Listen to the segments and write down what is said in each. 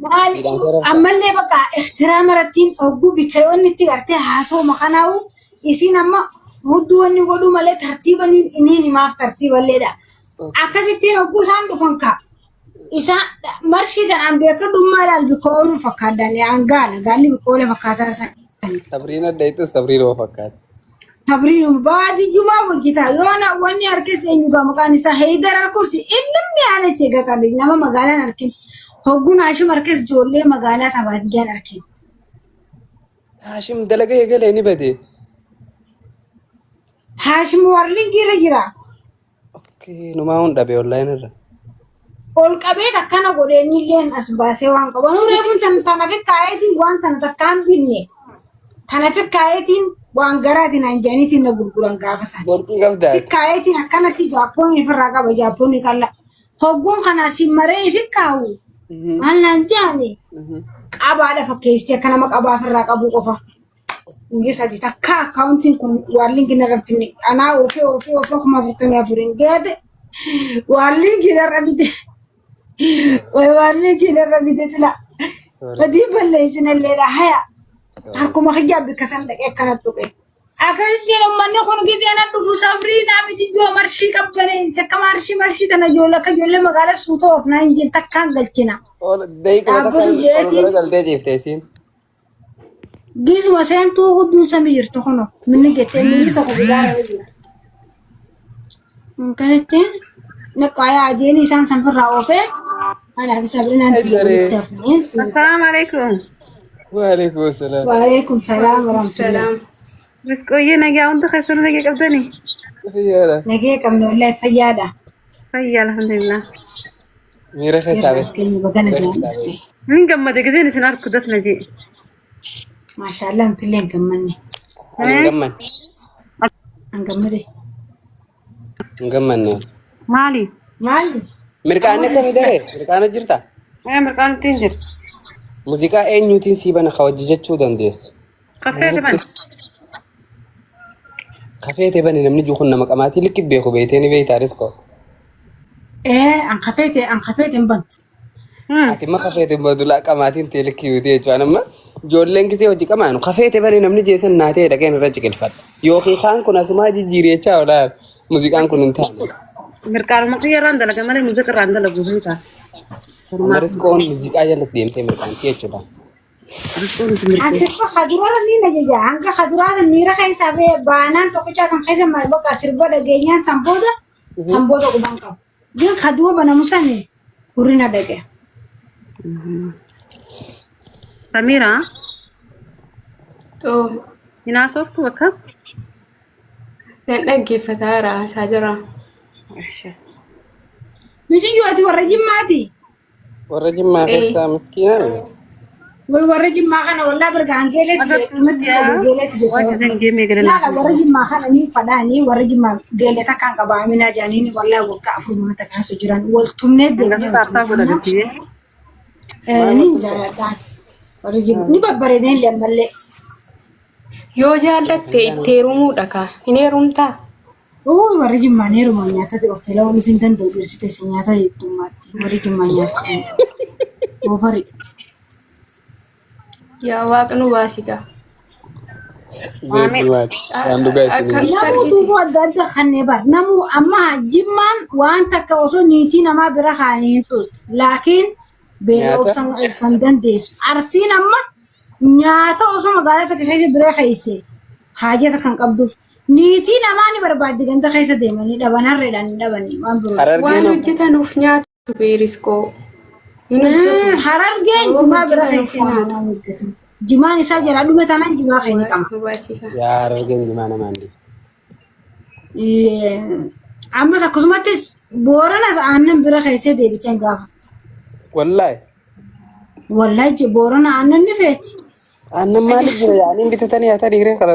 Maal Siidhaan seera ammallee bakka ihtiraama irrattiin hogguu bikka yoonni itti gartee haasoo makanaa'u isiin amma hudduu wanni godhuu malee tartiiba niin niin himaaf tartiiballeedha. Akkasittiin hogguu isaan dhufan kaa isaan marshii tanaan beekadhummaa ilaal bikka ooluu fakkaadhaan aan gaala gaalli bikka oolee fakkaataa san. Sabriin adda ittus sabriin fakkaata. Sabriin baadiyyumaa hojjetaa yoona wanni harkis eenyugaa maqaan isaa Heydar harkus inni haala ishee gaxarri nama magaalaan harkin hogguun Haashim harkis ijoollee magaalaa ta baadiyyaan harkin. Haashim dalaga eegalee ni bade. Haashim warlinkii irra jira. Okay, numaa hun dhabe online irra. Ol qabee akkana godhee innilleen as baasee waan qabu. Anuu reefuun tan tana fi kaayeetiin waan tana takkaan binne. Tana fi kaayeetiin waan garaatiin anjaaniitiin na gurguran gaafa sana. Borcii qabdaa. Fikkaayeetiin akkanatti jaappoon ofirraa qaba jaappoonni qalla. Hogguun kana asiin maree fikkaawu. Maal naan jaani qabaadha fakkeessitee akka nama qabaa ofirraa qabuu qofa. Guyyaa sadi takka akkaawuntiin kun waan linki narra hin finne. Anaa oofee oofee oofee 44,000 geete waan linki narra bite. Way waan linki narra bite sila. Badii balleessinalleedha haya. Harkuma kiyyaa bikka san dhaqee akkana tuqe. Akkasitti uummanni kun gisee na dhufu sabrii naa miti ijoo marshii qabbaneensi akka marshii marshii tana ijoollee akka ijoollee magaalaa suutoo of naa hin jeen takkaan galchina. Daqiiquma takka Dhaabbatu ol jeetiin gara galtee ciifte isiin. Gisuma seentuu hudduun samii jirtu kuno minni jettee minni tokko gidaara irra jira. Kanatti naqqaayaa ajeeni isaan sanfirraa oofee anaa fi sabrinaan tiyya walitti hafnee. Assalamu alaikum. Waalaikum salaam. Waalaikum salaam warahmatullahi. Salaam. Rizqooyyee nagaa hunda keessanuu nagaa qabdanii? Fayyaadha. Nagee qabne wallahi fayyaadha. Fayyaa alhamdulillah. Miira keessaa Irraas bahe. keenya bagana Miira jiran keessaa dhufte. bahe. Hin gammade giseen isin arku das na jee. Maashaallah nuti illee hin gammanne. Ani hin gammanne. An gammade. Hin gammanne. Maali? Maali? Mirqaanni akkamii daree? Mirqaana jirta? Ee mirqaan ittiin jira. Muuziqaa eenyuutiin sii bana ka wajji jechuu dandeessu? Kafeeti bani. Kafeete bani namni jiru kun nama qamaatii likki beeku beektee ni beektaa riskoo. Ee an kafeete an kafeete hin bantu. Ati ma kafeete hin bantu laa qamaatiin tee likki yuutee jechuudha. Amma ijoolleen gisee hojii qamaanu kafeete bani namni jeesan naatee dhaqeen irra ciqilfadha. Yookiin kaan kun asumaa jijjiireechaa olaa muuziqaan kun hin taane. Mirqaanuma kiyya irraan dalaga malee muuziqaa irraan dalagu beektaa. Amma riskoon muuziqaa jalatti deemtee mirqaantii jechuudha. An sirba kadurarra ni ajaja. Hanga kaduraa san miira keessaa ba'ee baanaan tokkichaa san keessa bakka sirba dhageenyaan san booda san booda quban qabu. Gin kadura banamu san gurri na dhaqe. Samira, Oo, hin haasoftu akka? nan dhaggeeffataa jira, haasaa jira. Mitiyyuu ati warra Jimmaati. Warra Jimmaa keessaa miskiina miti. Way warra Jimmaa kana wallaa barga hangeeleeti himatti qabu geeleeti jecha. Laala warra Jimmaa kana ni fadhaanii warra Jimmaa geelee takkaan qaba aminaa jaaniin wallaa waggaa 4 mana takka keessa jiran wal tumnee deemnee hojii ni jaaladhaan. Warri Jimmaa ni babbareedan illee ammallee. Yoo jaallatte itti heerumuudha kaa. Hin heerumtaa? Uuy warri jimmaan heerumaan nyaatati of fela ooluf hin danda'u dhirsi teessa nyaata heddummaatti warri jimmaan nyaata oofari. Yaa waaq nu baasi kaa. Beekumaati. Waan dhugaa isin Akkamitti Namuu argite? duubuu adda adda kannee bar namuu amma jimmaan waan takka osoo niitii namaa bira kaanii hin turtu laakiin beela Nyaata? obsan obsan dandeessu arsiin amma nyaata osoo magaalaa takka keessa bira keesse haajata kan qabduuf Niitii namaa ni barbaaddi ganda keessa deemanii dhaban harreedhaan hin dhabanii waan biroo. Harargeen Waan hoo? hojjetanuuf nyaatu beeriskoo. Hin hojjetu. Harargeen Sababa jimaa bira hojjetanuuf keessa nyaatu. waan hojjetu. Jimaan isaa jalaa dhume taanaan jimaa kee ni qama. Nu baasii kaa. Yaa harargeen jimaa namaan dhiiftu. Ammas akkasumattis booranas aannan bira keessee deebiteen gaafa. Wallaahi. Wallaahi boorana aannan ni feeti. Aannan maaliif jira yaaniin bitatanii haa ta'anii hiree kana.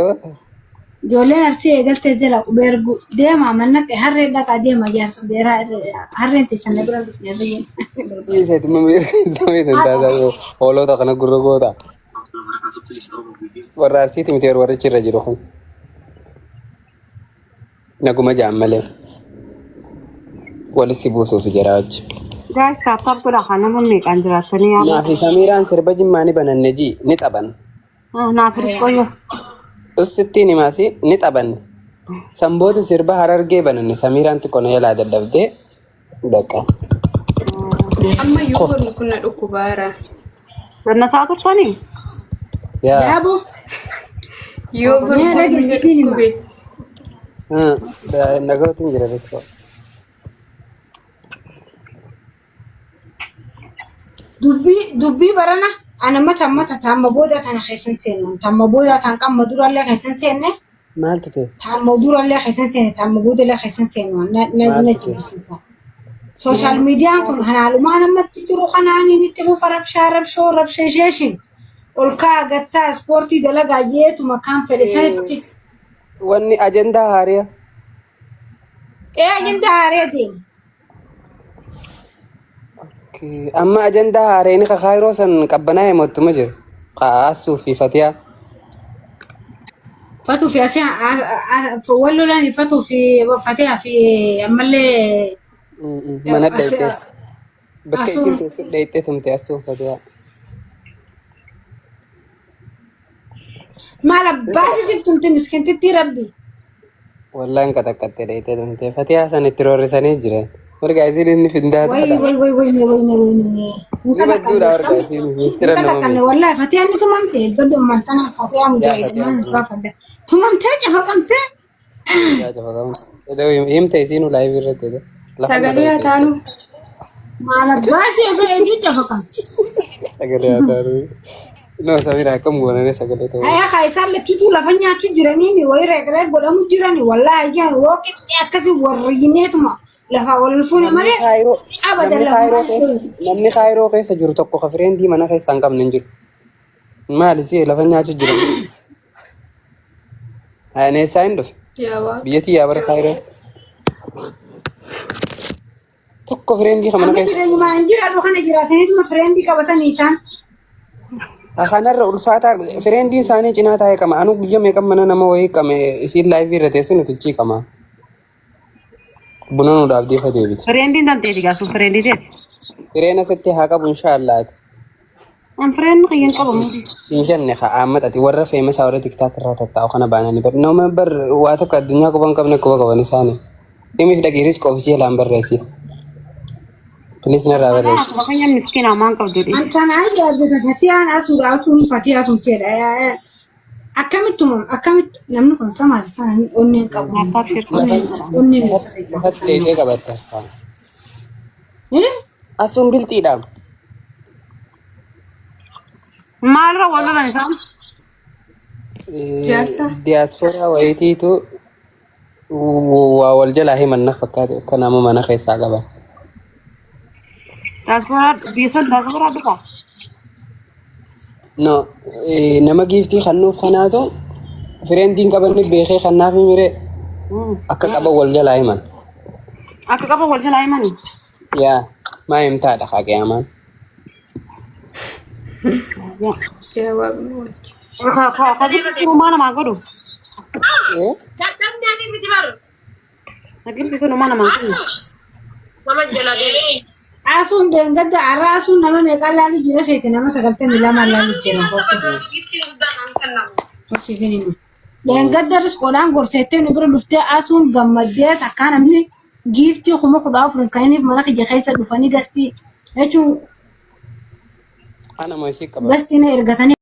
Ijoolleen arsii eegaltee jala qubee ergu deema manna harree dhaqaa deema jaarsa beeraa harreen teessan na bira dhufne irra jenna. Dhiiseeti mamii samii taataa hoolota kana gurra goota. Warra arsiiti miti warri achirra jiru kun. Naguma jaan malee. Walitti buusuuf jira wajji. Gaas tap godha kan nama meeqaan jiraattanii yaaboo. Naa fi Samiiraan sirba jimmaa ni bananne ji ni taphanne. Naaf qoyyo. Ussittiin himaasi ni taphanne. Sanboota sirba harargee bananne Samiiraan xiqqoo na jalaa dadhabdee bakka. Amma yoo bornu kun na dhukkubaara. Gannasaa turtanii? Yaa. Jaabo. Yoo bornu Mee kun na dhageessifiin hima. dhukkube. Nagootiin jira beektaa. Dubbii dubbii barana ana mata mata taamma booda tana keessan seenne taamma booda tan qamma durallee keessan seenne Maaltu ta'e? taamma durallee keessan seenne taamma boodallee keessan seenne na na na Maaltu ta'e? jibbisiisa. Sooshaal miidiyaan kun hanaalumaa namatti jiru kanaan inni itti fufa rabshaa rabshoo rabsheesheeshin ol kaa gattaa ispoortii dalagaa jeetuma kan fedhe sanitti Wanni ajandaa haariyaa. ee ajandaa haaree deema. Amma ajandaa haareen ka kaayiroo san qabbanaa'e moottuma jiru. Ka Assuu fi Fatiyaa. Fatuu fi asii wal lolaan fatuu fi fatiyaa fi ammallee Mana dheeyte. Bakka Asuun. isiin teessu dheeyte tumte Assuun Fatiyaa. Maal abbaasitiif tumte miskintittii rabbi. Wallaan qaxaqqatte dheeyte tumte. Fatiyaa san itti roorrisanii jiran. Warga isiin inni findaa Way taadha. way way way way way way. Ni badduudha warga isiin ministeera Hin nama qaxaqqanne miti. wallahi fatiyaan ni tumamte baddu ammaan fatiyaa Yaa mujaahid Fatiyaan maal tumamte. baafadha. Tumamtee cafaqamtee Yaa cafaqamu. Himte isiinuu laayivii irratti. Lafa Sagalee haa taanu. Maal abbaasii osoo eenyu cafaqamte. Sagalee haa taanu. No Samira akkam goonanii sagalee ta'uu. Ayaa kaa isaan lachuutu lafa nyaachuu jiranii mi wayii reeqree godhamu jirani wallahi ayyaan woo qixxee akkasii warriineetuma lafaa wal fuune malee abadan Namni lafa kaayiroo keessa namni kaayiroo keessa jiru tokko ka fireendii mana keessa hin qabne hin jiru. Maali si lafa nyaachuu jiran. Ani eessaa hin dhufe? Yaa waaqa. Biyya tiyyaa bara kaayiroo. Tokko fireendii ka mana Amma keessa. jireenyuma hin jiraatu kana jiraataniituma fireendii qabatanii isaan. Kanarra ulfaataa fireendiin isaanii cinaa taa'ee qama. Anu guyyaa meeqa mana nama wayii qame isiin laayivii irra teessee nuti achii qama. Buna nu dhaabdee fa deebite. Fireendiin dandeeti gaa sun fireendii teeti. Fireen asitti haa qabu inshaallaati. An fireen kiyya hin qabu muti. Hin jenne haa aammatati warra feemasaa warra tiktaak irraa tattaa'u kana baananii bar nama bar waa tokko addunyaa quba hin qabne quba qaban isaanii. Himiif dhaqii risk oofisii jalaan barreessi. Please narraa barreessi. Akkuma keenya miskiina maan qabdu dhiisi. An kana ajaa'ibata fatiyaan asuudha asuun fatiyaa tumteedha. Akkamittuma akkamitti namni kun samaati sana onneen qabu. Nyaataaf shirkuu Onneen onneen eessa fayyada? Lafatti dheedhee qabatta. Asuun bilxiidha. Maalirra wal lolan isaan? Jaarsa. Diyaaspooraa wayitiitu waa wal jalaa himan na fakkaate akka nama mana keessaa qaban. Daasporaa biyya san daasporaa dhufa. No, nama giiftii kannuuf kanaatu fireendiin qabanne beekee kannaaf himiree akka qaban wal jalaa himan. Akka qaban wal jalaa himani. Yaa maa himtaadha haa qiyaamaan. Yaa waaqni wajji. Ka gibsi sun maa namaa godhu? Dadhabnaan miti baru. Ka gibsi sun maa namaa godhu? Nama jala deeme. Asuun deengadda har'a asuun nama meeqaan laalu jira seete nama 92 laalu jira. Giftiin guddaan aan kennamu. Horsiifin hima. Deengadda risqoodhaan gorseettee nu bira dhuftee asuun gammaddee takkaa namni giiftii 14,000 kan inni mana kiyya keessa dhufanii gastii jechuun Ana moo isii qaba. gastii na ergatanii.